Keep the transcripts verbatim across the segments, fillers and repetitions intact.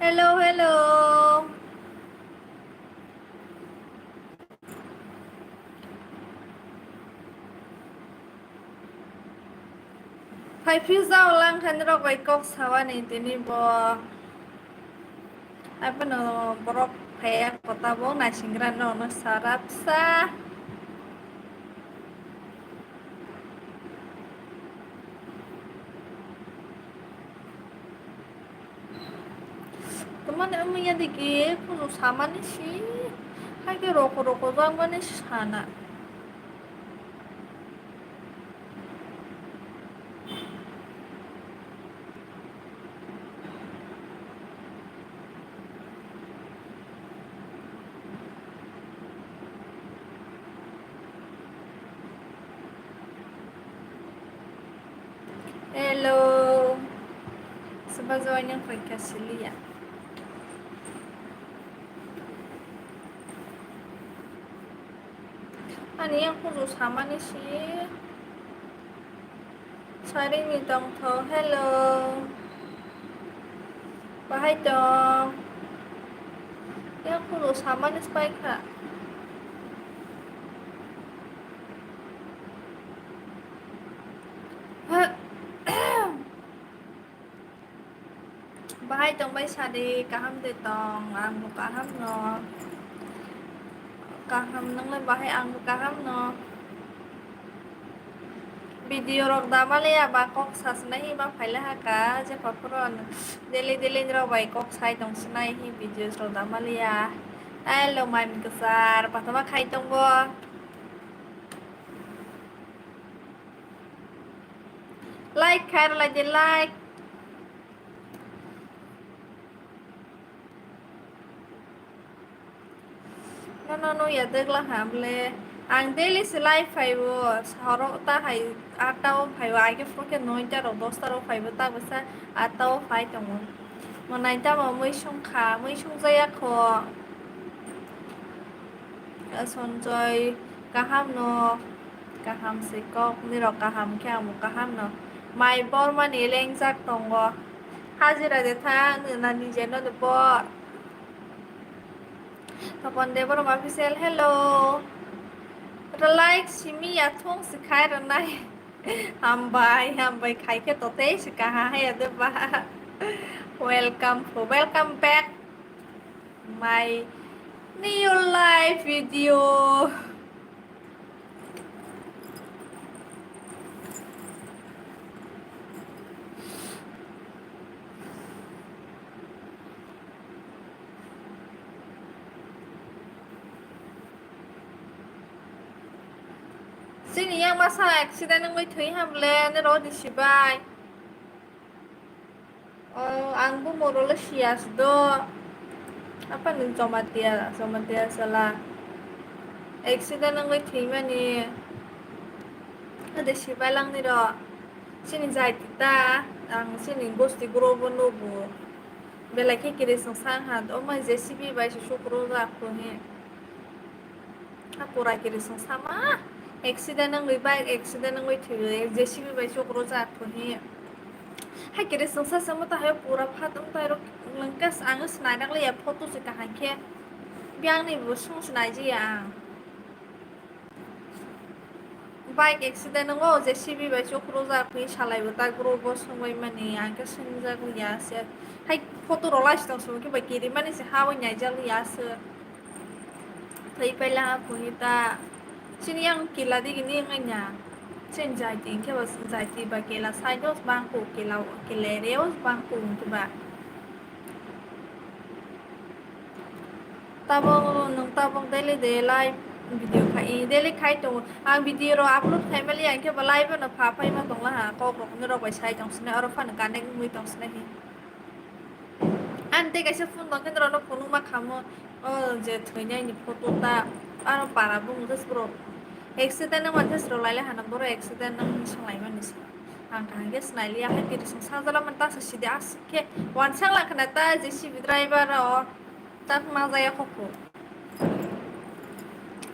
Hello, hello. Phai phiyok jao lang kha norok bai kok sawani tini bo. Abono borok phaiya kota bo naisingra nono sarapsa. Tamani wngya digi kuju samani si, hai khe roko roko jangmani sana. Hello. Soba join wng kha siliya. Ani yang kuju samani si. Sarini tongtho, hello. Bahai tong. Yang kulo samani spy kha. Bahai tongbai sadi, kaham de tong, ang bo kaham no. Kaham nang le bahai, ang bo kaham no. Video rok da maliya ba kok sa sinai hi ba phaila ha ka, je paphuru daily daily rok bai kok sai tong sinai hi videos rok da maliya. Hello, mai mi kwchar, patama khai tong bo. Like khai rw lai de, like. No, no, no, ya degla ha bole. Ang daily se live phaibo, horo ta hai atta o phaibo, age phuru khe noita rok, dosta rok phaibo, ta bwsa atta o phai tongo. Mo naita mo mui sung kha, mui sung jaya kho. Sonjoy, kaham no, kaham se kok, nirok kaham khe amo kaham no. Mai bormani lengjak tongo. Hajira de tha, nini je no de bor. Topon Debbarma official, hello. Like simi ya thung si khai rwnai. Hambai, hambai khai khe totei si kaha hai ya de ba. Welcome, welcome back. My new live video. Chini yang masa accident wngwi thwi ha bole, nero di sibai. O, ang bo moro le siya se do. Apa ni Jamatia, Jamatia sala. Accident wngwi thwimani. Ade sibai lang ni ro. Chini jai ta, ang chini gosti guro bo nubu. Belai khe kiri song sang ha, o mai J C B bai se sukro ja kho he. A pura kiri song sama, accident wngwi bike accident wngwi thwiwi J C B bai chukro jak thwi. Hai kiri song sa samo ta hai pura phat wng tai rok lengkas ang snai dak liya photo se kaham khe. Biyang ni bo sung snai jiya ang. Bike accident wngo, J C B bai chukro jak thwi salai bo ta guro bo songbai mani ang khe sung jak liya se. Hai photo rok lai se tong se bo khe bai kiri mani se ha bai nai jak liya se. Thwi paila puhita. Chini yang kila digi ni wngya. Chini jaiti hingke bo jaiti ba kila side o bangku kila, kila area o bangku hingke ba. Tabok nwng tabok daily de live video khai, daily khai tongo. Ang video rok upload khai mali hingke ba live no pha phai ma tongla ha. Kok rok ni rok bai sai tong sini oro phano connect wngwi tong sini hi. Ani tei kaisa phone tong khe norok no phunuk ma khamo, o je thwinai ni photo ta, aro para bumung tei borok accident wng mani tei borok lailai hana borok accident wng swng lai mani se. Ang kaham khe swnailiya hai tiri song sajala mani ta se sidi aswk khe wansang lang khna ta J C B driver o tak ma jaya kho kho.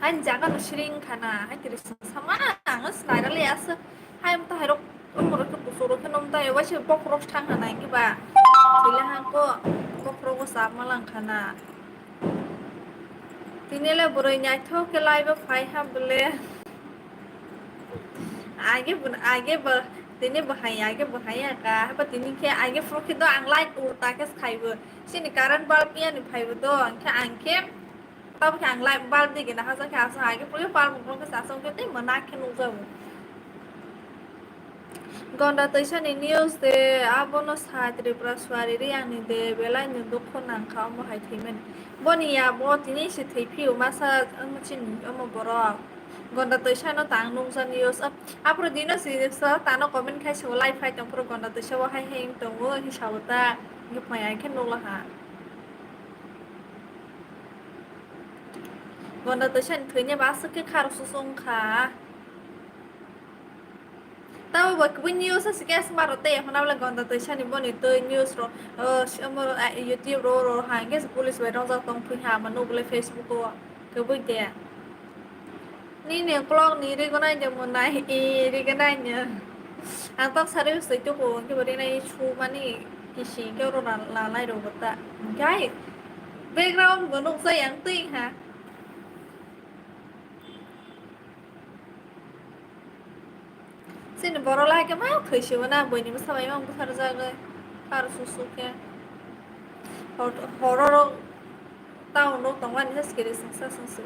Ani jaga no siring khana hai tiri song sama ang swnairali aswk. Hai wng tong hai rok, wng rok khe kuchuk rok khe nw wng tong, waisa bokhorok thang ha nai khe ba. Thwile hang kho. bokhorogo chapma langkha na. Tini le bwrwi naithok khe live o phai ha bwle. Age bo, age bo, tini bo hai, age bo hai ya ka. Haba tini khe age phuru khe do ang light ulta khe khaibo. Chini current bulb yani phaibo do, ang khe, ang khe, tamo khe ang light bulb di gana hajak khe aswk age phuru bulb wngkhe aswk khe tei mwnakhe nukjago. Gonda Toisani news de, abono sa Tripura suari ri ani de, belai ni dukho nangkha omo hai thwimani. Boni ya bo tini se thwi phio masa omo chini omo borok. Gonda Toisano tang nukjani news. Ap-, aphuru dino si sa tano comment khai se live phai tong phuru Gonda Toisa bo hai hai wng tongo hinwi sao ta. Hinwi phai ai khe nukla ha. Gonda Toisani thwini ba aswk khe kha rw susu wngkha. Tamo bo kubui news o se case maro tei hwnna bwle Gonda Toisani boni twi news ro, o, se omo ro, a, YouTube ro, ro ha, hwnkhe se police bai rongjak tong thwi ha, ama nuk bwle Facebook o kubui de. Nini uklok ni rigo nai de mo nai, e, rigo nai no. Ang tok sari usai tuku, hwnkhe bo rinai su mani kisi hwnkhe oro la, la, lai rw bo ta. Hwnkhe ai background bo nukjai ang twi ha. Chini borok lai khe ma thwi sibo na, buini bwsa bai ma bwsarjagwi. Kar su su khe. Hor-, hororok town rok tongmani se sikiri singsa singsi.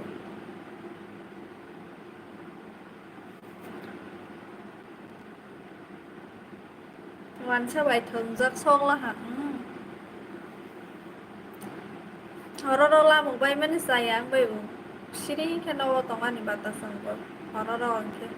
Wansa bai thwngjak sok laha. Hmm. Hororo lamuk bai mani chaya ang bai bo. Siri khe nogo tongani batasang bo. Hororo hwnkhe.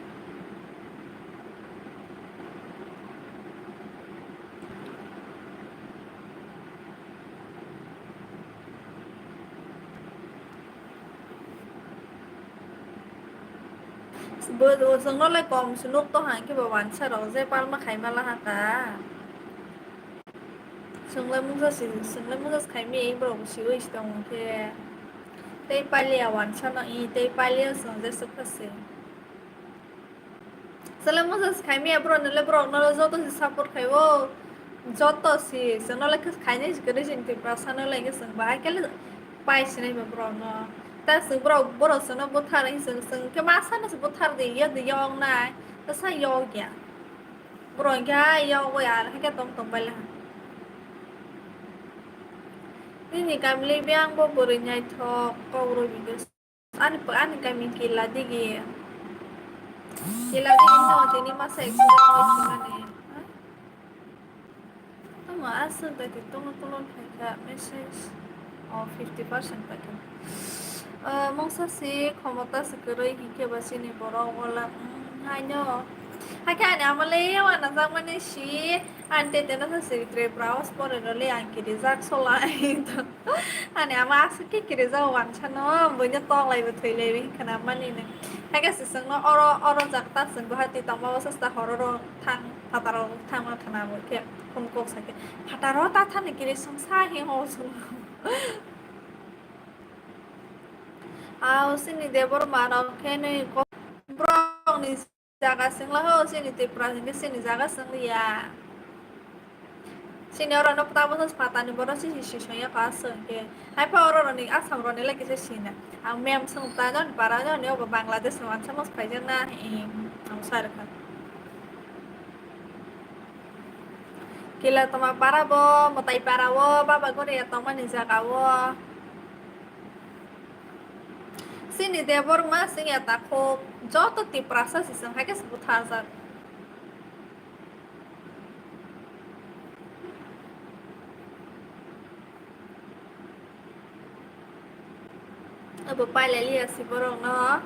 Bo, bo chwngno le kom se nuk tong hang khe bo wansa rok je palma khai ma laha ka. Chwng le mungsa si, chwng le mungsa si khai mi borok bo siwi si tong khe. Tei palia wansa no i, tei palia chwng je swkha se. Chwle mungsa se khai maya borok nole, borok nole joto se support khai o, joto se chwngno le khainai se kwrwi chini Tiprasa no le hwnkhe chwng bahai khe le pai sinai ba borok no. Ta chwng borok, borok chwngno buthar hinwi chwng, chwng khe ma sano se buthar di ya di ya ong nai, ta sa ya ya. Borok hwnkhe ha ya ong ya, hakhe tong tong bai le ha. Nini kamli biyang bo bwrwi naithok kok rw bini. Ani, ani kami kila digi. Kila digi no tini masa exam bai sumani. Tamo aswk dati tongno tongno phaikha message. Oh, fifty percent paikha. Ah, mungsa si khomota se kwrwi hinkhe ba chini borok wala, mm, haino. Hakhe ani ama le wana jakmani si ani tete no se Tripura house pore rw le ang kiri jak solai. Ani ama aswk khe kirijak o wansano, buino toklaibo thwilaibini khwnamanino. Hakhe se chwngno oro, oro jak ta chwng Guwahati tongma bwswsta hororo thang, phataro thangma khwnabo khe phone kok sakhe, "Phataro ta thani kirijak sa hi ho chwng." Ao chini Debbarma rok khe nwi ko-, borokni jaga swngla ho, chini Tripura hwnkhe chini jaga swngli ya. Chini oro no tabuk phatani borok se si songya ka aswk hwnkhe. Haipha oro roni Assam roni lai kisa sina. Ang mem swng ta non para non obo Bangladesh no ansa mos phaijak na. Em, ang sa rwkha. Kila toma para bo, mwtai para o, baba gori ya tongmani jaga o. Chini Debbarma, chini ya takhuk, joto Tiprasa se chwng hai khe se butharjak. Abo pailai liya se borok no.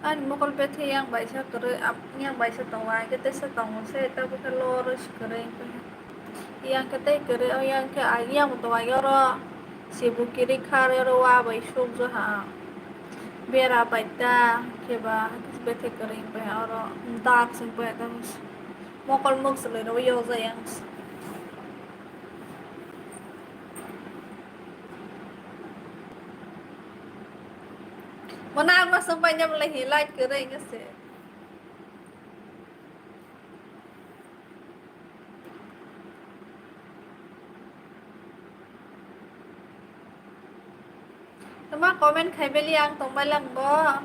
Ani mokol bethe yang baisa kwrwi, ap-, yang baisa tongo, ang khe teisa tongo se, tabukhe lorwi se kwrwi wngkha. Yang khe tei kwrwi, o yang khe, ah, yang bo tongo, oro sibu kiri kha, oro wa bai sukjak ha. Bera bai ta khe ba bethe kwrwi wngkha, oro dark se wngkha, mokol mokchwlwi rw yokjak yang. Mona ang masuk banyak mulai hilat kere ini sih. Tama comment khai beli ang tong bai lang bo.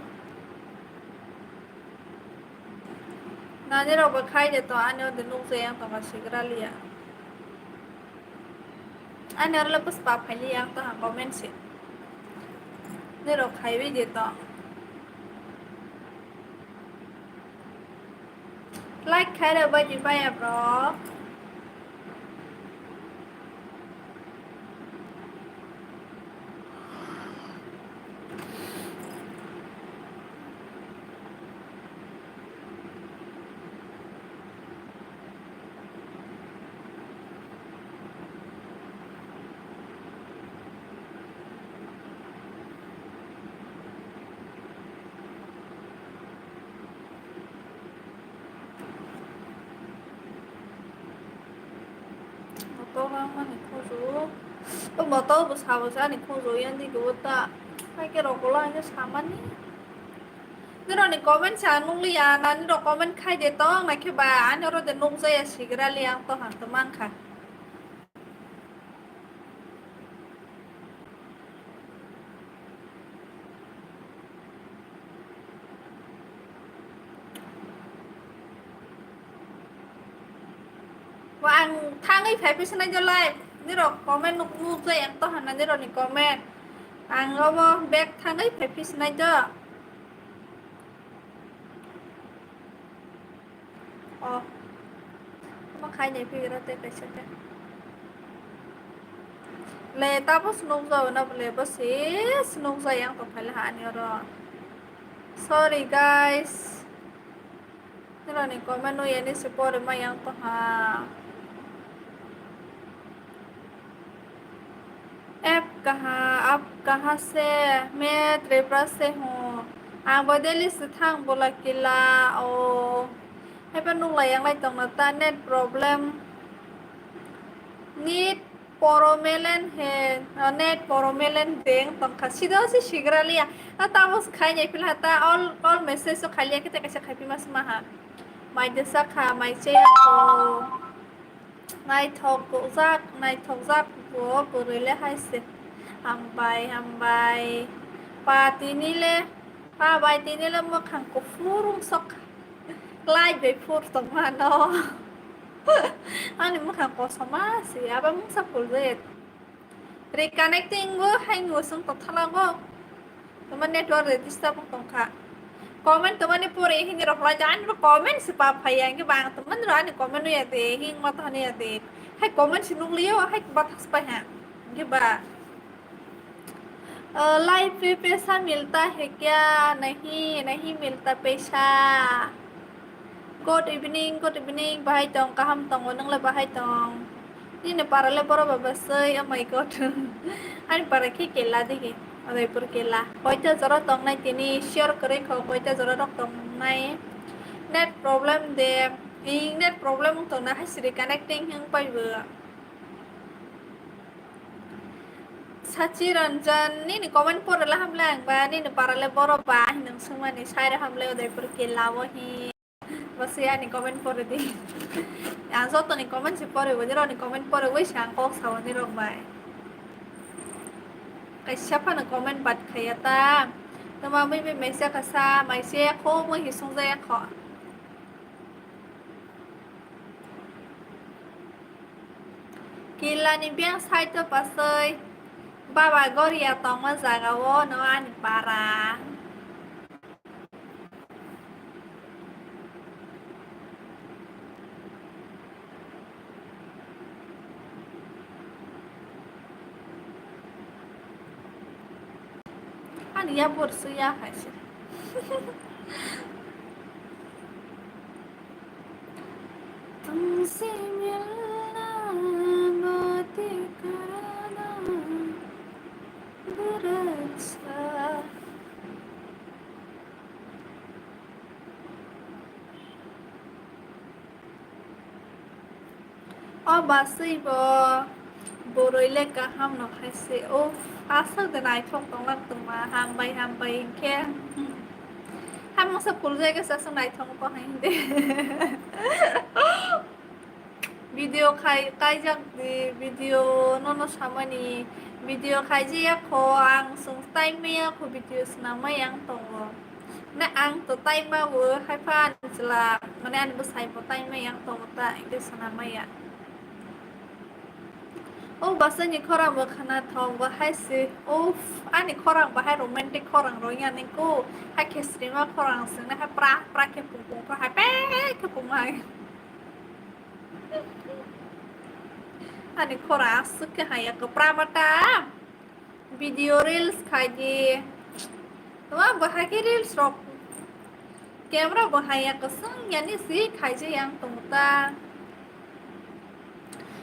Nani rok bo khai de to, ani ode nuk je yang tong sigra liya. Ani oro le puspa phai li yang to ha comment se. Ni rok khai bai de to. Like khai rw bai di baya bro. Motor wngmani khojo. O motor bo sabo se ani khojo yang di go ta. Hai ke rok ulo ang samani. Nirok ni comment sa nukliya, nani rok comment khai de tong, naikhe ba ani oro de nukjaya sigra li ang to hang to mankha. Bo ang thangwi phai phi sinai jolai, nirok comment nuk nukjaya to hana nirok ni comment. Ang obo back thangwi phai phi sinai jo. Oh. Omo khai nai phi gra tei kaisa khe. Le tabo swnukjao na bole bo se swnukjai ang tong phai la ha ani oro. Sorry guys. Nirok ni comment no yani se pore ma yang tong ha. App kaha, app kaha se, मैं त्रिपुरा से हूँ। Ang bo Delhi se thang bola kila o. Haiba nukla yang lai tongna ta net problem. Net problem he, net problem deng tongkha. Sido si sigra liya. A tamo se khai nai phila ta all, all message so khai liya kete kaisa khai phi mas maha. Mai de sakha, mai che ko. Naithok jak, naithok jak bo bwrwi le hai se. Hambai, hambai. Pa tini le, pa bai tini le mwkhang kuphur wng sok. Light bai phur tong mano. Ani mwkhang kosom ma se, abo mungsa phul je. Reconnecting o hai ni usung tongthalago. Toma network de disturb wng tongkha. Comment toma ni pore hini rok lai ani rok comment se pa phai ya, hingke ba ang toma ni rok ani comment no ya de, hing ma thani ya de. Hai comment se nukliyo, hai bathas pai ha. Hingke ba, "Life pe paisa milta hai kya? Nahi, nahi milta paisa." Good evening, good evening. Bahai tong, kaham tongo, nung le bahai tong? Nini para le boro baba sei, oh my God. Ani para khe kela digi, Udaipur kela. Koita jora tong nai tini, sure kwrwi kho, koita jora rok tong nai. Net problem de, ing net problem wng tong na, hai siri connecting hing pai bo. Sachi Ranjan, nini comment pore la hamle ang ba, nini para le boro ba, hinung sungmani, sai ra hamle Udaipur kela bo hi. Basi ani comment pore di. Ang joto ni comment se pore bo, nirok ni comment pore wi se ang kok sao nirok bai. Kaisa phano comment bad khaya ta. Toma mui bai maisa kasa, maisa ya kho, mui hi sung jaya kho. Kila ni biyang side o pasai. Baba Goria tongma jaga o no ani para. Ani ya bor su ya hai se. तुमसे मिलना बहुत ही कराना बुरा अच्छा। O basui bo boroi le kaham no hai se. O aswk de naithok tonglak tongma, hambai hambai hinkhe. Hamungsa phul jai khe aswk naithok tong hai hinde. Video khai kaijak di, video nono samani, video khai jaya kho, ang chwng time maya kho video swnam maya ang tongo. Na ang to time ma bo hai pha ani chwla, mane ani bwsai bo time maya ang tongo ta, hingke swnam maya. O basani khorang bo khana thok bo hai se, uff, ani khorang bo hai romantic khorang rok ya ni ko, hai khe srima khorang swngnai hai pra pra khe pung pung pra hai pe khe pung hai. Ani khorang aswk khe hai ya kwpra mata. Video reels khai di. Tama bahai khe reels rok. Camera bahai ya kwswng yani si khai je yang tongo ta.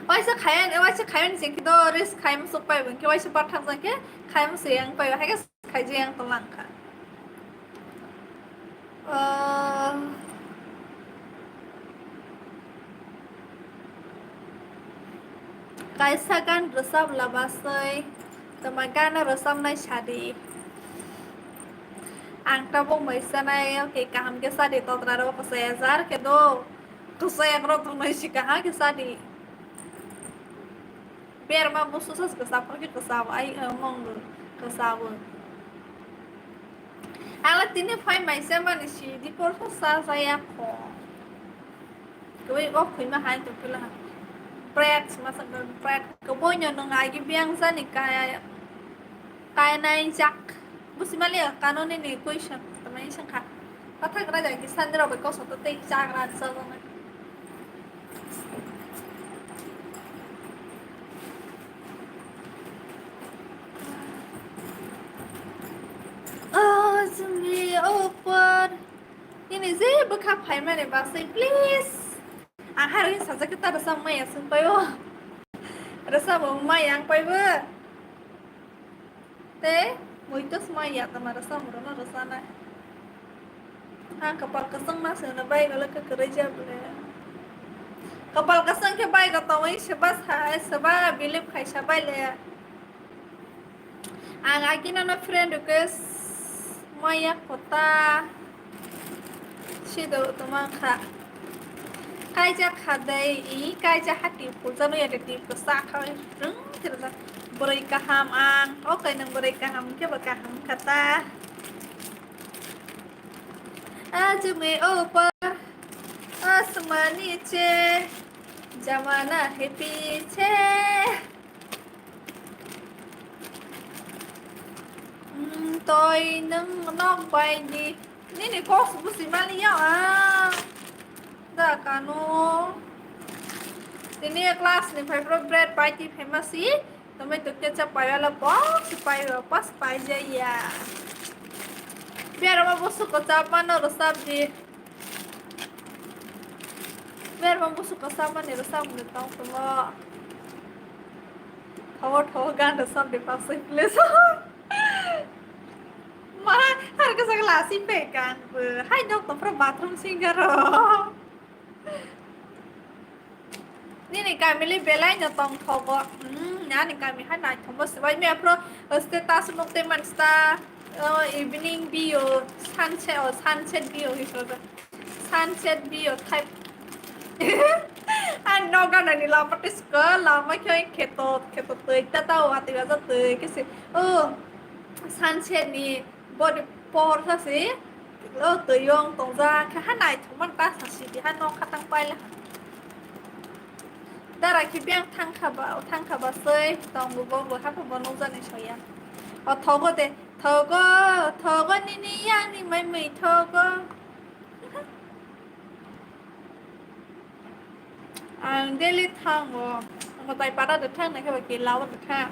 Waisa khayan, waisa khayan jeng khe do reels khai musuk pai bang khe waisa bathang jang khe khai musuk yang pai hai khe khai je yang tong lang kha. Ah. Kaisa gan rwchap la basai, tama gana rwchapnai sadi. Ang tabuk mai sanai, okay, kaham khe sadi, totra rok kwchaya jar khe do. Kwchaya rok tongnai si kaham khe sadi. Berma busu sas kwchap khe kwchap ai, eh, mong kwchap. Ala tini phai mai se mani si di por sa sa ya kho. Koi o khoi ma hai to pila. Bread ma sa bread ko boy no nang ai ki biang sa ni kai kai nai jak. Busi mali kano ni ni question tamai sang kha. Pathak ra ja ki sandra bai ko so to tei jak ra sa sa. Aaj mere upar. Nini je bwkha phaimani basai, please. Ang harwi sajak ta rwchap maya sung paio. Rwchap maya ang paibo. Te muitos maya tama rwchap murano rwchana. Ang kapal kasang ma sena bai gala ka kwrwi ja bole. Kapal kasang khe bai ga tongwi seba sa, seba bilip khai sa bai le. Ang agini no friend request maya kota. Sido tuma kha. Kaijak kha dei, i kaijak hati pulsa no yade tip ko sa kha. Rung tira da. Boroi kaham ang. O kai nang boroi kaham ke ba kaham kata. Aaj mere upar asman niche zamana hai piche. Hmm, toi nwng nok bai di. Nini kok busi mali ya ah. Da kanu. Tini class ni phai pro bread pai ti famous si. Tomato ketchup pai wala box pai wa pas pai jaya. Biar ma busu ko chap mano ro sabji. Biar ma busu ko chap mani ro sabji tong tong. Thawa thawa gan rwchap de pasai place. Ma, har kwchak lasi pe gan bo. Hai nok tong phra bathroom singer ro. Nini kami le belai no tong thogo. Hmm, ani kami hai nai thomo swbai me phro status nuk te man sta, oh, evening view, sunset, oh, sunset view hi phro. Sunset view type. Ang noga nani lama tei sko, lama khe kheto, kheto twi ta ta wa twi ta twi khe se. Oh, sunset ni body por sa se. Oh, twi yong tong ja khe ha nai thong man ta sa si di ha nok khatang pai la. Dara khe biang thang kha ba, thang kha ba sei tong bo bo ha bo nok jani soya. O thogo de, thogo, thogo nini yang ni mai mai thogo. Ang daily thango. Ang tai para de thang na khe ba ke lawa de thang.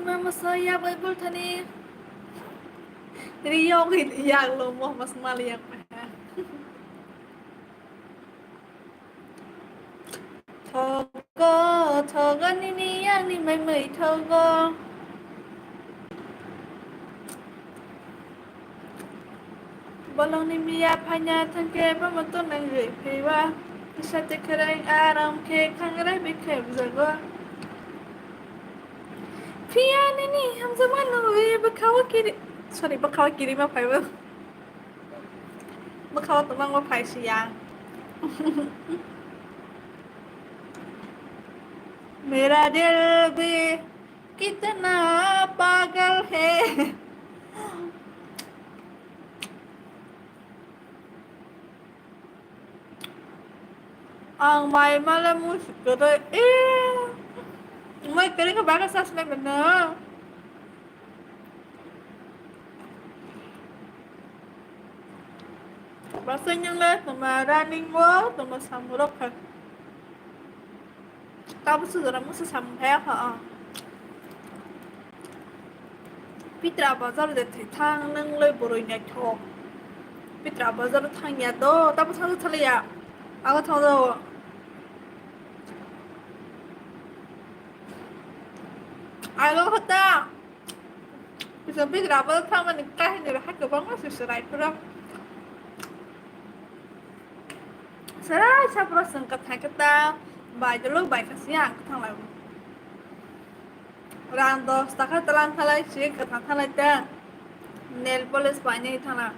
Mama so ya bai bulthani. Riyog ya lo mo mas mal ya. Thogo, thogo nini yang ni mai mai thogo. Bolong ni miya phanya thangke bama to nang rei pheiwa. Kisa te khereng aram khe khangrai bikhe bujago. Phiya nini hamjama nui bwkhawa kiri, sorry, bwkhawa kiri ma phaibo. Bwkhawa tumang ma phaisiya. Mera dil bhi kitna pagal hai. Ang mai mala musi kwrwi. Eh. Mai kwrwi khe baga sasle mano. Basai nang le tuma running wo tuma samurok kha. Tabuk sujana musa samung kaya kha, ah. Pitra bazar de thai thang nang loi boroi naithok. Pitra bazar thang ya do, tabuk sa thale ya. Ago thang do. Ago hota. Bisa pitra bazar thang mani kahini raha kwbangma se serai pura. Serai sapro sengka thai kata bai dolo bai kasi ang thang lai. Rang dos taka talang thalai si kwthang thalai ta. Nail polish painai thana.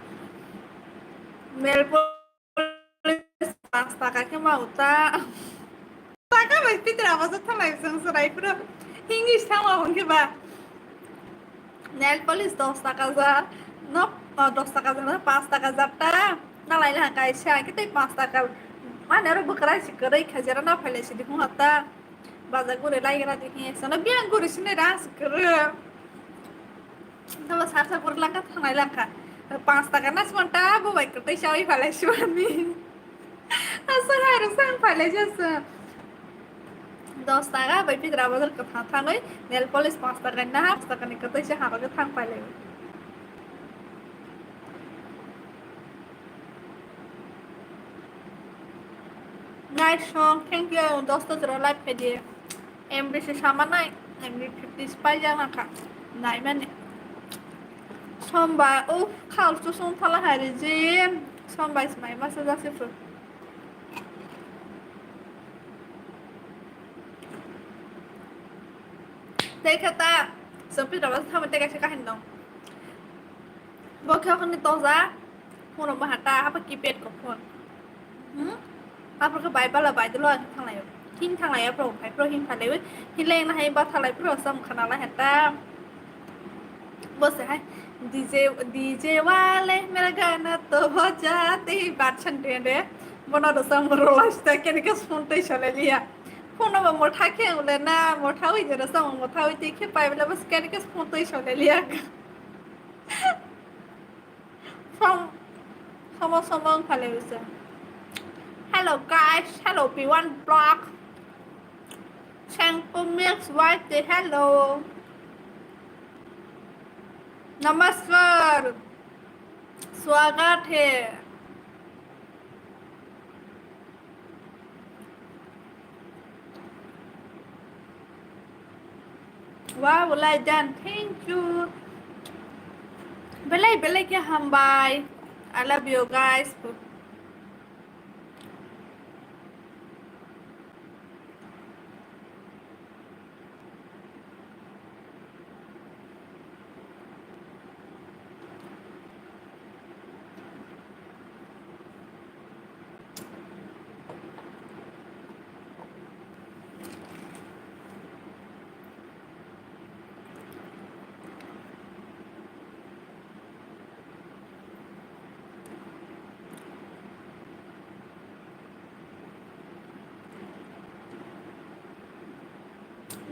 Nail polish pas taka khe ma uta. Taka bai pitra bazar thalai song serai pura. English thangma hon khe ba. Nail polish dos taka ja. No, oh, dos taka ja na, pas taka ja ta. Na lai na kaisa, khe tei pas taka. Mane aro bwkrai si kwrwi kha, jera na phailai si dikung hata. Bazar guri lai gra dikhi, sana biang guri sini ras kwrwi. Tama sar sar guri langka thangnai langka. Pas taka na sima ta bo bai kwrwi sawi phailai si mani. Asa hai ro sang phailai jasa. Dos taka bai pitra bazar kwthang thangnai, nail polish pas taka na, pas taka ni kwtwi se haro khe thang phailai. Nice song, thank you. Dos ta jora like khaidi. M B C sama nai, M B fifty spy jana kha. Nai mani. Sombai, uff, khal chusung thala hai ri ji. Sombai smai masa jasi phu. Tei khe ta, chwng phi rwma thangma tei kaisa kahini dong. Bo khe okhorni toja, phone rok bahan ta, hapa keypad ko phone. Hmm? Aphuru khe bai bala bai dolo ang thanglaio. Hin thanglaio, aphuru phai, aphuru hin phailaio. Hin leng na hai ba thalai, aphuru sam khana lai hata. Bo se hai, D J, D J wale mera gana to baja te hi bat chan de de. Bono do sam ro last ta kene ke phone tei sale liya. Phone ba motha khe ule na, motha ui je do sam motha ui te khe pai bele bas kene ke phone tei sale liya. From Somo Somo wng phalai rwsa. Hello guys, hello P one block. Shampoo mix white te hello. Namaskar. Swagat hai. Wow, Laijan, thank you. Belai belai khe hambai. I love you guys.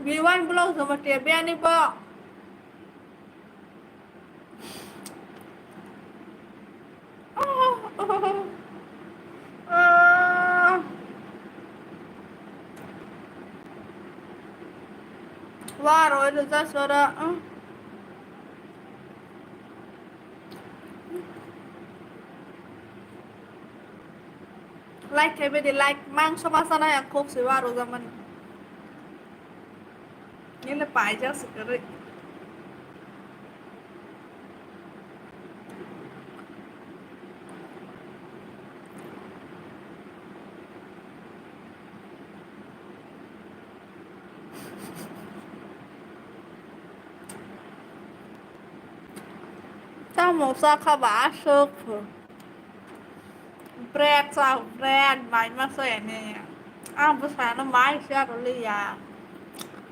Biwan blog sama tiap biani bo. Waro ilo ja sora. Like khe bidi like mangso masa na yang kok se waro jamani. Nile paijak se kwrwi. Tamo sakha ba aswk pho. Bread cha, bread, mai ma se ni. Ang bwsano mai se aro liya.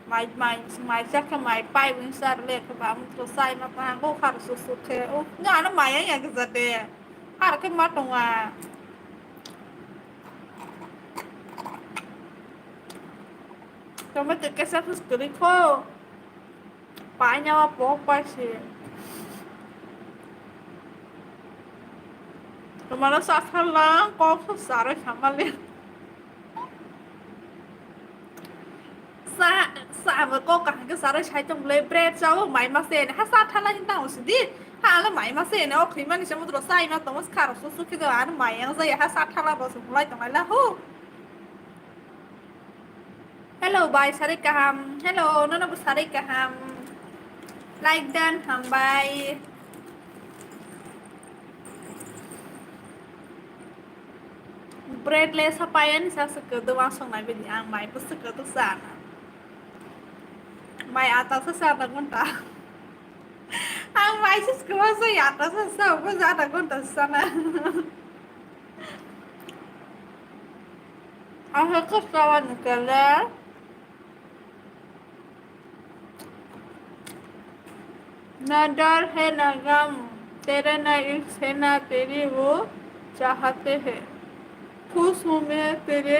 Mai, mai, mai se khe mai pai wng se aro liya khe ba mutro sai ma pa go khar su su khe. O, ni ano mai ya ya gza de. Har khe ma tonga. Tomato kesa fus kuri kho. Paina wa pok pai se. Tomara sa khala kok sa sare samale. Sa, sa abo kok kaham ke sare sai tong le bread chawo mai ma se ne. Ha sa thala hin tang usidi. Ha le mai ma se ne. O khimani se mutro sai ma tong khar su su ke do an mai yang sa ya ha sa thala bo su lai tong la ho. Hello, bai, sarik kaham. Hello, nono bo sarik kaham. Like dan, hambai. Bread le sapayan sa se kedo wa song nai bini ang mai bo se kedo sana. Mai ata sa sa na gunta. Ang mai se kedo sa ata sa sa bo sa na gunta sana. Ang hakos kawan kala. ना डर है ना गम, तेरे ना इश्क है ना तेरी वो चाहते हैं। खुश हूँ मैं तेरे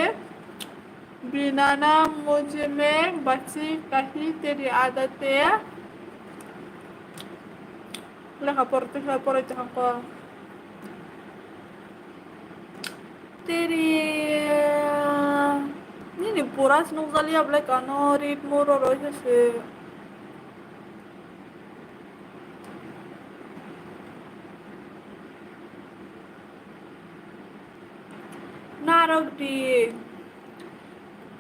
बिना ना मुझ में बसी कहीं तेरी आदतें। Lekha por, lekha porai tongkha. Teri, nini pura se nukjaliya belai kano, rit muro roi se. Narok di.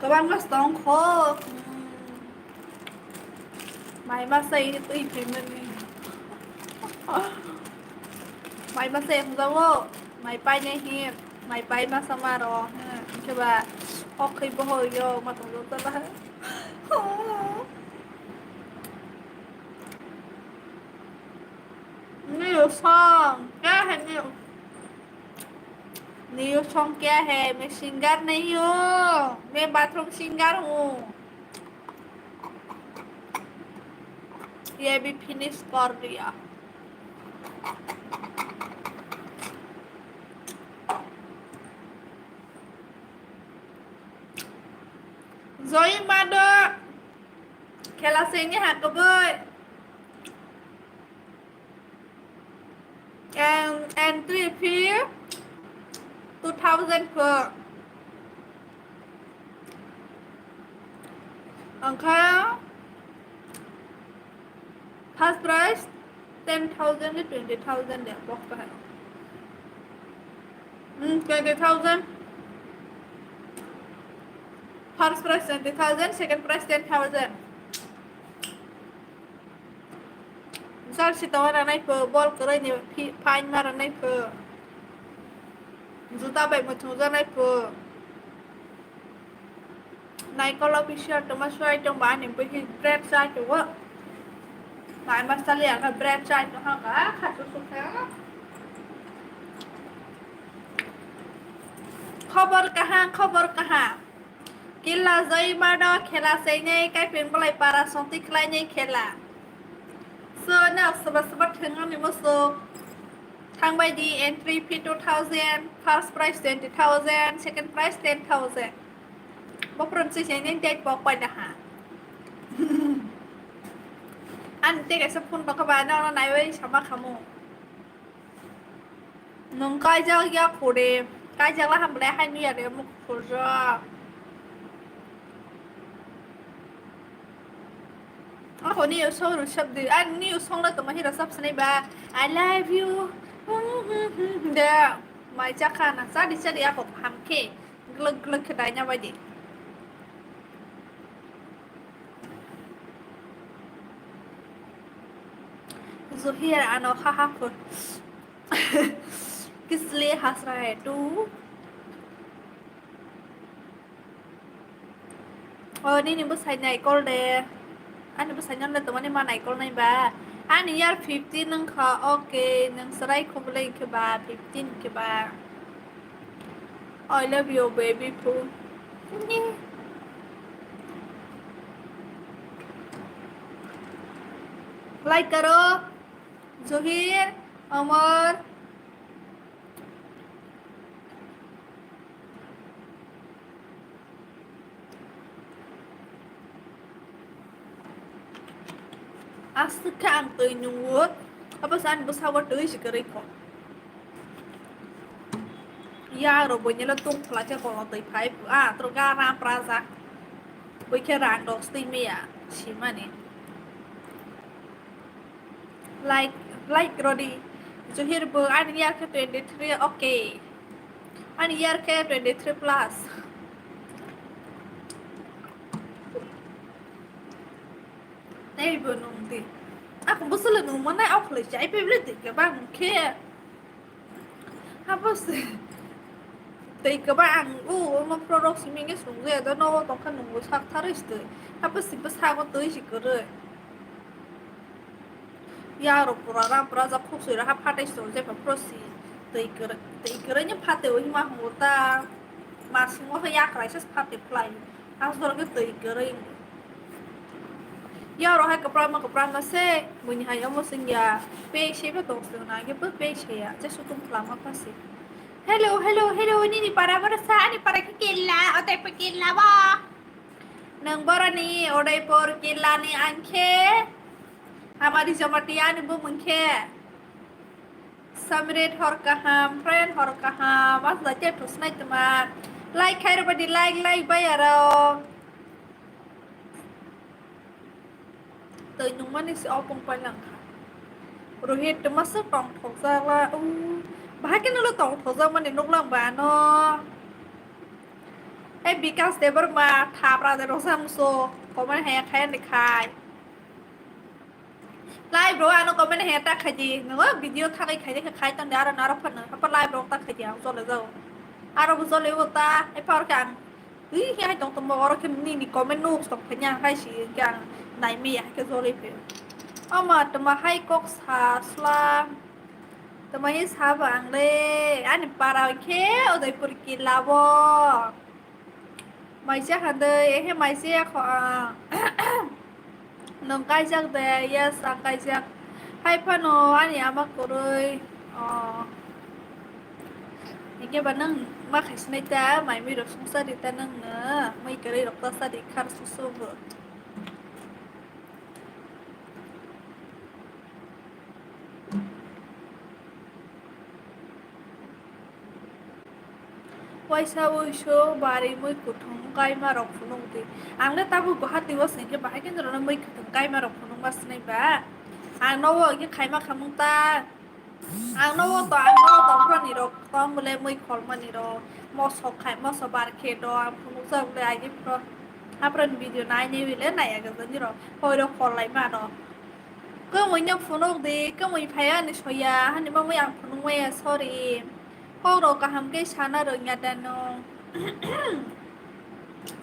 Kwbangma se tong kho. Hmm. Mai masa ini twi phaimani. Mai masa yang jawo. Mai painai hi. Mai pai masa maro. Hmm. Coba. Okhai boho yo ma tong jota ba. New song. Kya hai new? New song kya hai? मैं सिंगर नहीं हूँ, मैं bathroom singer हूँ। ये भी फिनिश कर दिया। Joy mado khela sengni hakoboi. And entry fee two thousand pho. Angkha first prize ten thousand ni twenty thousand de box ka hai. Hmm, twenty thousand. First prize twenty thousand, second prize ten thousand. Jersey tongwi rwnai pho, bol kwrwi ni phi-, phaima rwnai pho. Juta bai muchungjaknai pho. Naikol official tongma suai tongba ani bwkhe bread chai tongo. Mai ma sali ang khe bread chai tongkha kha, kha su su khe. Khobor kaham, khobor kaham. Killa jai mano khela seinai kaipeng bolai para songti khlainai khela. So, no, soba soba thwngmani muchung. Thangbai di entry fee two thousand, first prize twenty thousand, second prize ten thousand. Bophrom se seinai date bok pai daha. Ani tei kaisa phone tongkha ba, nono naiwi sama khamu. Nwng kaijak ya kho de, kaijak la ham le hai nw ya de muk khorjak. Ako ni song rwchap di. Ani ni song na tongma hira sap sinai ba. I love you. De mai chakha na chadi chadi ako hamkhe glak glak khe daina bai di. Zuhir ano ha ha pho. Kisle hasra hai tu. O, nini bwsai naikol de. Ani bwsai no le tongmani ma naikol nai ba. Ani year fifteen wngkha, okay, nwng chwrai kho bwlai khe ba, fifteen khe ba. I love you, baby phu. Like karo, Johir, Omor. Aswk khe ang twi nungo, abo se ani bwsago twi se kwrwi kho. Yak rok buini le tung phlai khe kolno twi phai, ah, tro ga ram prajak. Bui khe rang rok stwi maya simani. Like, like rodi. Johir bo ani year khe twenty three, okay. Ani year khe twenty three plus. Tei bo nung di. Ako bwswla nung manai, ok le chai pe ble twi kwbang khe. Hapos tei kwbang ang u omo product simi nge sung je do no tong kha nung sak tharwi se twi. Hapos si bwsago twi si kwrwi. Ya ro pura ram pura ja khuk sui ra ha phatai sung je pa pro si. Twi kwrwi, twi kwrwi ni phatwi o hima hung ta. Ma singo khe ya khlai se phatwi phlai. Aswk khe twi kwrwi. Ya oro hai kwpla ma kwpla ma se, buini hai omo sing ya. Pek se ba tong sing na, khe bo pek se ya. Je sutung kwlama pha se. Hello, hello, hello, nini para bara sa, ani para khe killa, o tai pa killa ba. Nang bara ni, o dai por killa ni ang khe. Amari Jamatia ni bo mung khe. Samret hor kaham, friend hor kaham, asla khe thusnai tma. Like khai rwbadi, like, like bai aro. Twi nungmani se opong pai lang kha. Rohit tma se tong thokjak la, u, bahai khe nolo tong thokjak mani nuk lang ba ano. Ei Bikas Debbarma thapra de rosam so, comment hai khai ani khai. Lai bro, ano comment he ta khaidi. Nungo video thagai khaidi khe khai tong de aro naro phano. Apa lai bro ta khaidi ang jole jao. Aro bo jole bo ta, e par khe ang. Ui, he hai tong tong bo oro khe nini comment nuk tong phanya khai si khe ang nai me ya khe jole phe. Ama tma hai kok sa sla. Tma he sa ba ang le. Ani para khe Udaipur killa bo. Maisa handai, ehe maisa ya kho, ah. Nwng kaijak de? Yes, ang kaijak. Hai phano ani ama kwrwi. Oh. Hingke ba nwng ma khaisinai ta, mai mui rok songsa di ta nwng no. Mui kwrwi rok ta sa di khar susu bo. Waisa wuisu bari mui kuthung kaima rok phunuk di. Ang le tabuk Guwahati o se hingke bahai khe norok mui kuthung kaima rok phunuk ma sinai ba. Ang nogo hingke khaima khamung ta. Ang nogo to, ang nogo tongphra ni rok tong bole mui kholmani rok. Moso khai, moso bar khe do ang phunuk jak bole agi pro. Apron video nai nai bile nai aga jani rok. Hoi rok khol lai ma rok. Kwmwi no phunuk di, kwmwi phaiya ni soya, hani mamwi ang phunuk maya, sorry. Kok rok kaham khe sana rwngya da no.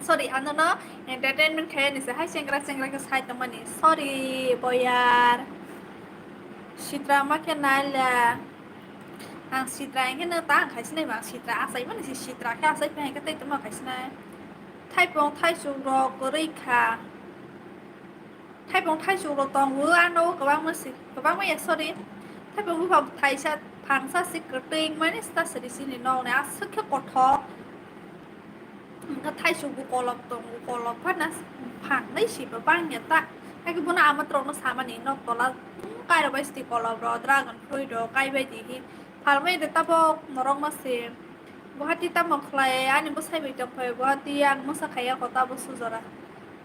Sorry, ano no entertainment khaya ni se hai chengra chengra khe sai tongmani. Sorry, boyar. Sitra ma khe naila. Ang sitra hingke no ta ang khai sinai ba, ang sitra asai mani se sitra khe asai phai khe tei tongma khai sinai. Thaipung thaisung rok kwrwi kha. Thaipung thaisung rok tongo, ano kwbangma si, kwbangma ya, sorry. Thaipung buphang thaisa, phangsa si kwtwing mani sta siri sini nokni aswk khe kothok. Hwnkhe thaisung bo kolok tongo, kolok phano phangnai si bo bangya ta. Haikhe bono ama rokno samani nok tola kairok bai siti kolok rok, dragon fruit rok kaibai di hi. Phalmai de tabok norok no se. Guwahati tamo khlai ani bwsai bai tongphai Guwahati ang mwsa khaiya kho tabo sujora.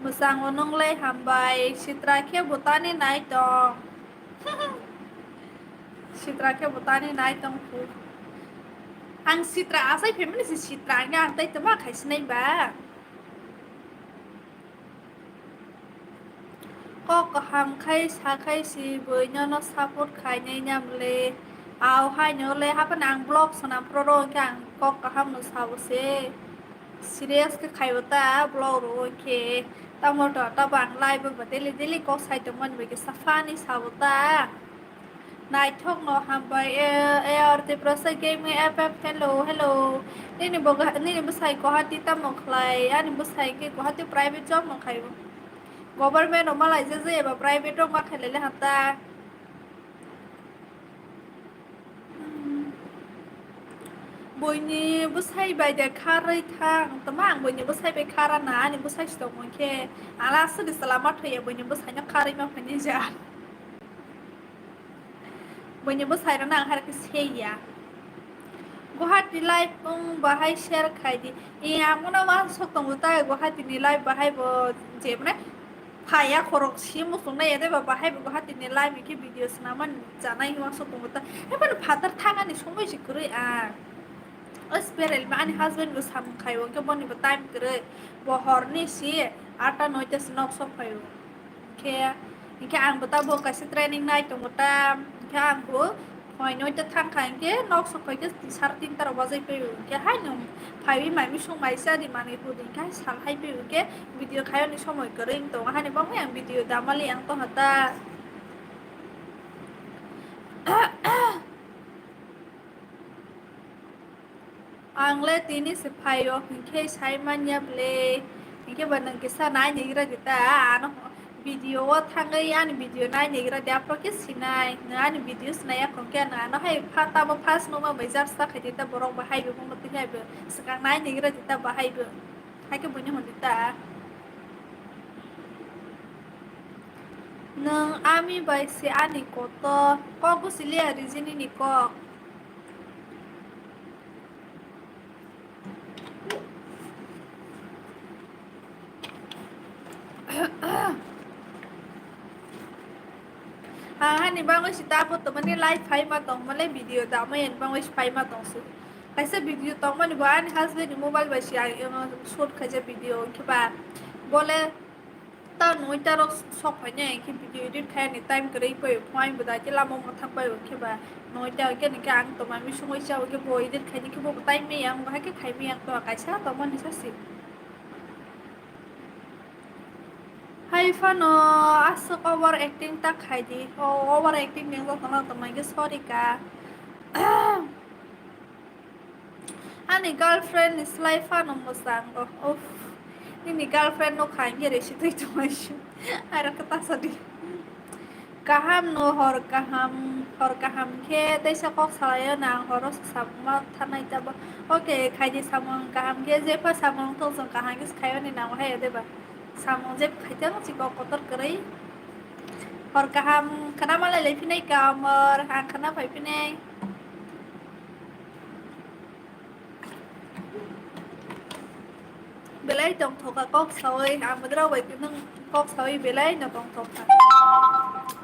Mwchango nwnglai hambai, sitra khe bwtani nai tong. Sitra khe bwtani nai tong phu. Ang sitra asai phaimani se sitra ang ang tai tongma khai sinai ba. Kok kaham khai sa khai si bui nono support khainai nyam le. Au haino le hapan ang vlog swnam pro ro hwnkhe ang kok kaham no sao se. Serious khe khaibo ta vlog ro hwnkhe. Tamo to ta bang live ba daily daily kok sai tongmani bai khe sa funny sao ta. Naithok no hambai, eh, eh, Arti Prasa Gaming F F, hello, hello. Nini bo ga-, nini bwsai Guwahati tamo khlai? Ani bwsai khe Guwahati private job no khaio. Government rok malai je je eba private rok ma khailai le hata. Hmm. Buini bwsai bai de kharwi thang, tama ang buini bwsai bai khara na, ani bwsai si tongmung khe, ala aswk de salama thoya buini bwsai no kharwi ma phani ja. Buini bwsai rok nang hai khe seiya. Guwahati live wng bahai share khai di. Ee, amo no wansuk tongo ta Guwahati ni live bahai bo je mane phaiya khorok si muchung nai ya de ba bahai bo Guwahati ni live khe video swnamani chanai wansuk tongo ta. Hai phano phatar thangani somoi se kwrwi a. O spare ani husband bo samung khai o khe boni bo time kwrwi. Bo horni si atta noita se nok sok phai o. Hinkhe, hinkhe ang bo tabuk kaisa training nai tongo ta, hinkhe ang bo phai noita thang kha, hinkhe nok sok phai khe sar tinta rok bajai pai o, hinkhe haino phaiwi mai misung mai cha di manwi hudi, hinkhe hai sal hai pai o, hinkhe video khaiyani somoi kwrwi wng tongo, hani bagwi ang video damali ang tongkha ta. Ang le tini se phai o, hinkhe sai manya ble. Hinkhe ba nwng kisa nai nigra di ta, ano video o thangwi ani video nai nigra di, aphuru khe sinai. Nwng ani video sinai ya khon khe, nwng ano hai pha-, tamo first numa bai jar sa khai di ta, borok bahai bo, bono twi hai bo swkang nai nigra di ta bahai bo. Hai khe buini hwn di ta. Nwng ami bai se ani kotor kok, gusiliya rijini ni kok. Ang hani bagwi si ta bo tongmani live phai ma tong, male video da ma yen bagwi si phai ma tong si. Kaisa video tongmani bo ani husband ni mobile bai si ang, ang shoot khaijak video, hinkhe ba bole ta noita rok sok phainai, hinkhe video edit khaiyani time kwrwi pai, phai bo da khe lama mwthang pai, hinkhe ba noita hinkhe, hinkhe ang tongma misungwi cha, hinkhe bo edit khaini khe bo time maya, wng hai khe khai maya, wng to kaisa tongmani sa si. Hai phano aswk over acting ta khai di, o over acting ni wngkha, tongma tongma hinkhe sorry ka. Ani girlfriend ni slai phano mwchango. Uff. Nini girlfriend no kha hinkhe resi twi tongmani. Airo khe ta sa di. Kaham no hor kaham, hor kaham khe teisa kok salaio nang horo se samung ma thanai tabo. Okay, khaidi samung kaham khe jepha samung tong chwng kaham khe khaio ni nango hai de ba. Samung jep khaitang chikok kotor kwrwi. Hor kaham khana malai lai phinai ka amor, ang khana phai phinai. Belai tongthok kha kok sawi, ang bodrao bai nwng kok sawi belai no tongthok kha.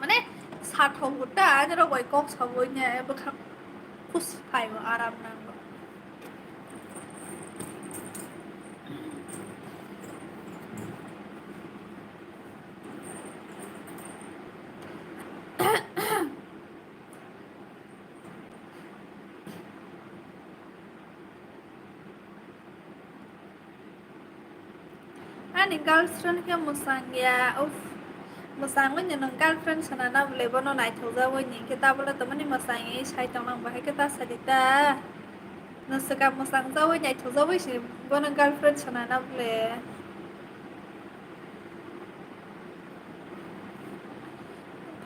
Mane sathok bo ta, ani rok bai kok sawi ne bwkha khusi phaio, aram nango. Ani girlfriend khe mwchang ya, uff. Mwchangwi no nwng girlfriend sana na bwle, bono naithok jagwi ni khe tabole tongmani mwchang ya, sai tong nang bo hai khe ta sadi ta. Nwng swkang mwchang jagwi naithok jagwi se bono girlfriend sana na bwle.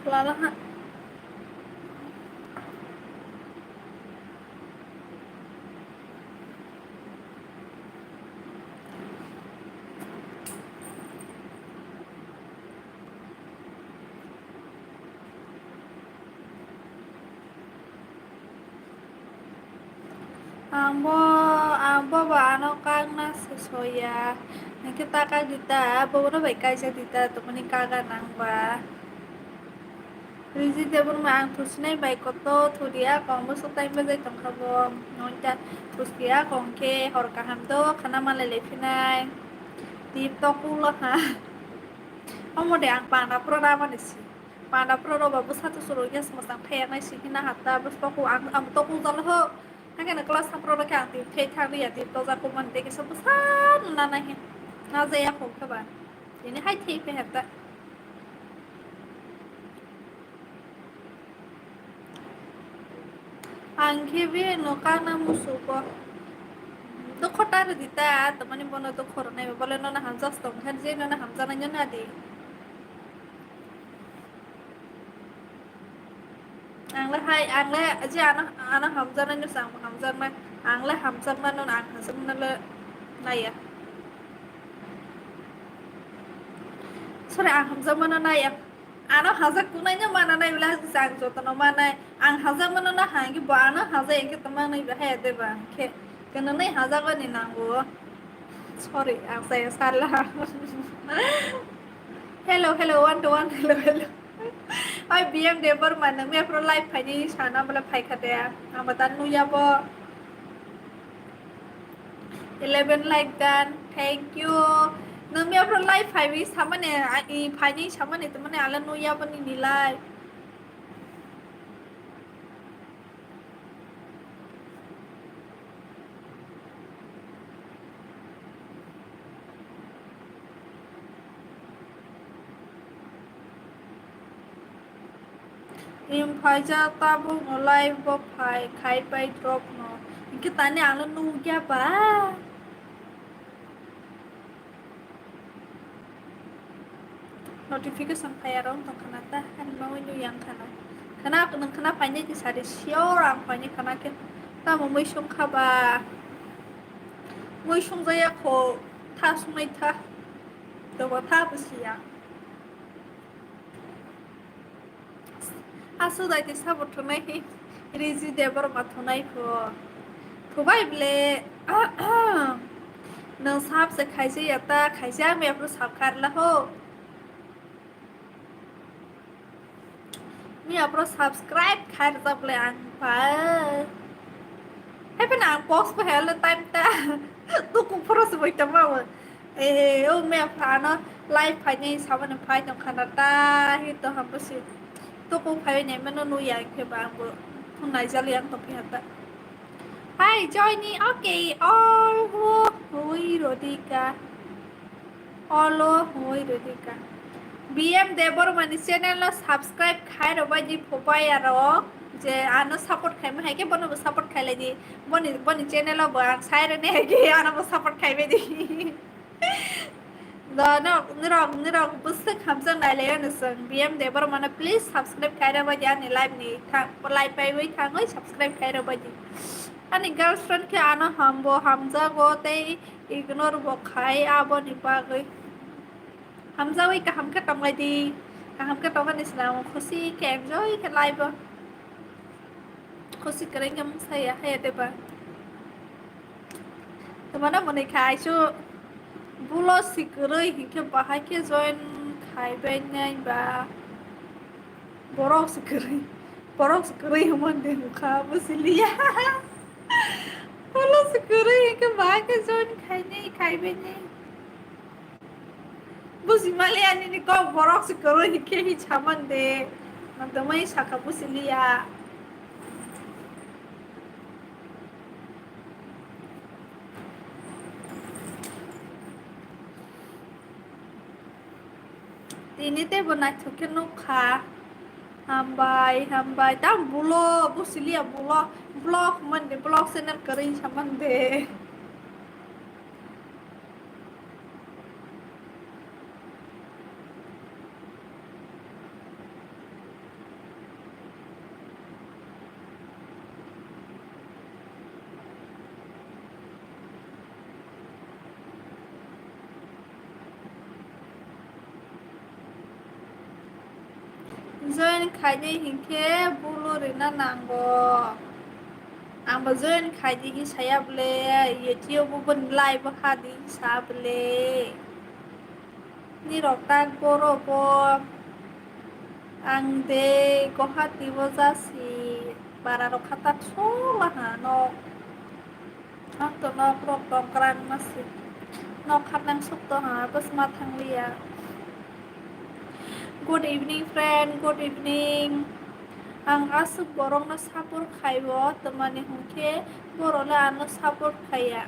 Lala ha. Ang bo, ang bo bo ano kangna se soya. Hwnkhe ta kak di ta, bobono bai kaijak di ta, tongmani kaga nang ba. Riji Debbarma, ang thusinai bai koto thudi, a kong bwswk time bajai tongkha bo. Noita thusi a kong khe hor kaham do khana malai lai phinai. Tip tok ulo ha. Omo de ang panda phuru ramani si. Panda phuru roba bwsa thusu rok yes mwchang thaya nai si hina hatta bwswk ang, ang tok ujalo ho. Hakhe no class sampro rok khe ang twi thai thang liya, twi toja kumani tei kisa bwsa nana he. Na jaya khum khe ba. Tini hai thai phe hata. Ang khe be no kana musugo. Dukho ta rwdi ta, tamani bono dukho rwnai, bole nono hamjak tong khe, je nono hamjaknai no na di. Ang le hai, ang le je ano, ano hamjaknai no se ang bo hamjaknai. Ang le hamjakmano, ang hamjakmano le naiya. Sorry, ang hamjakmano naiya. Ano hajak kunai no mana nai bwle hajak se ang jotono manai. Ang hajakmano na hangke bo ano hajak engke tongma nai bahai de ba. Khe, keno nai hajakmani nango. Sorry, ang saya salah. Hello, hello, one to one, hello, hello. Oi, B M Debbarma, nang me pro live phaini sana bole phai kha de. Ang bata nuya bo. Eleven like done, thank you. Nang me pro live phaiwi samane, i phaini samane, tamane ala nuya bo nini live. Im phaijak tabuk no live bo phai khai pai drop no. Hingke tani ang no nugya ba. Notification phai aro wng tong khana ta, ani bagwi nui yang khana. Khana, nwng khana phainai di sari, sure ang phainai khana khe. Tamo mui sung kha ba? Mui sung jaya kho, tha sungnai tha. Dobo tha bo siya. Aswk dai twi sabo thunai hi Riji Debbarma thunai pho. Thubai ble. Nwng sab se khaisa ya ta, khaisa ang ya pro sab kharla ho. Miya pro subscribe khai rwjak ble ang pa. Hai phano ang post bo hel time ta. Tukung phoro se boi tongma bo. Eh, o me phano live phainai samani phai tong khana ta, hi to hambo si. To ko phai nai mano no ya khe ba ang bo. Phung nai jali ang to phi hata. Hi, joining. Okay, all who, hui Rodika. All who, hui Rodika. B M Debbarma ni channel no subscribe khai rw bai di phopai aro. Je ano support khai ma hai khe bono bo support khai lai di. Boni, boni channel o bo ang sai rw ne hai khe ano bo support khai bai di. Do, no, nirok, nirok bwswk hamjak nai lai ano chwng B M Debbarma no please subscribe khai rw bai di ani live ni thang, live bai wi thangwi subscribe khai rw bai di. Ani girlfriend khe ano hambo hamjago tei ignore bo khai aboni bagwi. Hamjawi kaham khe tong lai di, kaham khe tong ani swnam khusi khe enjoy khe live o. Khusi kwrwi khe mung saya haya de ba. Tamo no mwnwi kha aisu bulo si kwrwi hinkhe bahai khe join khai bai nai ba. Borok si kwrwi, borok si kwrwi hwnmani de wngkha bo siliya. Bulo si kwrwi hinkhe bahai khe join khai nai khai bai nai. Buji mali ani ni kok borok si kwrwi hinkhe hi saman de. Nang tongmani saka buji liya. Tini tei bo naithok khe nuk kha. Hambai, hambai. Tang bulo, buji liya bulo. Vlog man de, vlog channel kwrwi saman de. Join khainai hinkhe bulu rina nango. Ang bo join khai di hi saya bole, YouTube bo boni live bo ha di sa bole. Ni rok tak boro bo ang de Guwahati bo jasi bara rok kha tak sola ha nok. Ang to nok rok tong krang masi. Nok kha nang suk to ha bwsma thang liya. Good evening friend, good evening. Ang aswk borok no support khai o, twmani hwnkhe borok le ano support khaiya.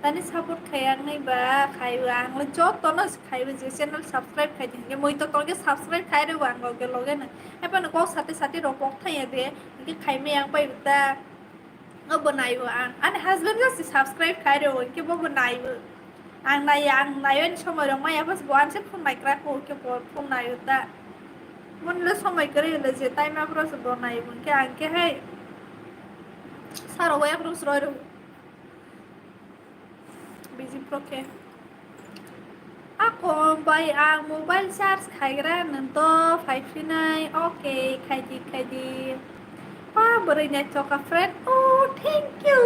Tani support khaiya wngnai ba khaiwi ang le joto no khaiwi je channel subscribe khai di hwnkhe moi to tongkhe subscribe khai rw ang loge loge no. Haphano kok sati sati rok kok thaiya de hwnkhe khaimai ang pai ta. Obo naiwi ang ani husband jasi subscribe khai rw hwnkhe bobo naiwi. Ang naiya ang naiwi ani somoi rok maya bas bo anse phone nai krak hwnkhe bo phone naiwi ta. Moni le somoi kwrwi le je time aphuru se bo naiwi hwnkhe ang khe hai saro wai aphuru se roi rw. Busy pro khe. Ako bai ang mobile charge khaigra nang to phai phinai. Okay, khaidi khaidi. Pa bwrwi naithoka friend. Oh, thank you.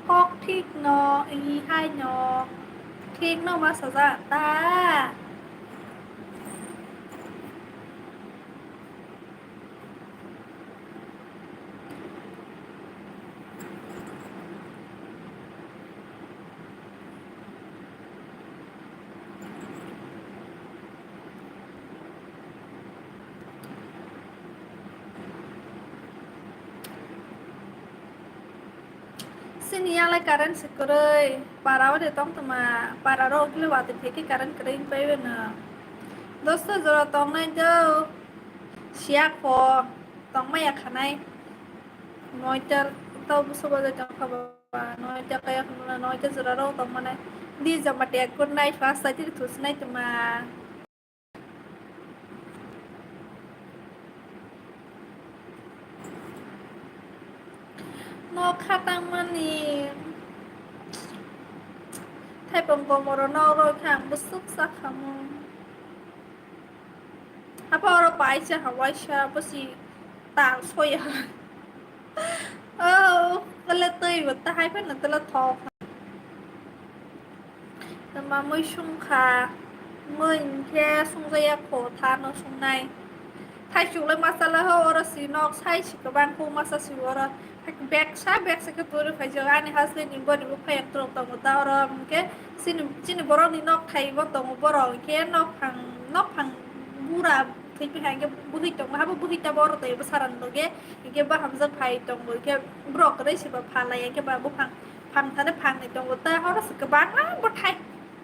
Kok thik no, i hai no. Thik no ma sajak ta. Sini yalai current se kwrwi, para o de tong tongma, para ro kile watwi theke current kwrwi wng pai weno. Dosto jora tongnai do, siya kho, tongmaya khanai. Noita tau buso bajai tong kha ba, noita kaya khumla, noita jora ro tongmani. Di jama tek kur nai, first side thus nai tongma. Nok khatang mani. Thaipung gomoro nok rok khe ang bwswk sakhamu. Apa oro paisa ha waisa bwsi tal soya. Oh, tele twi bo tahai phano tele thok. Tama mui sungkha, mui hinkhe sungjaya kho tha no sungnai. Thaichuk le masa le ho oro si nok sai si kwbang kho masa si oro. Beksa beksa khe turi phaijak ani husband ni body bo phai ang tongo ta oro hinkhe chini chini borok ni nok thai bo tongo borok hinkhe nok phang nok phang bura thwi phai hinkhe bwhwi tongo habo bwhwi ta bo oro twi bwsarang loge hinkhe bahamjak phai tongo hinkhe borok kwrwi si ba phalai hinkhe ba buphang. Phang thani phang ni tongo ta horo se kwbangma bwthai.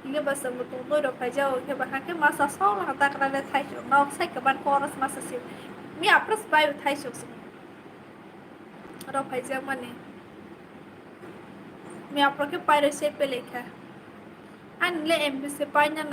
Hinkhe bwswk mutung dui rok phaijao hinkhe bahai khe masa song ha takra le thaisok nok sai kwbang koros masa se. Mi apres bai thaisok se. Rok phaijak mani. Mi apro khe pairo se pelekha. Ani le M B se paina.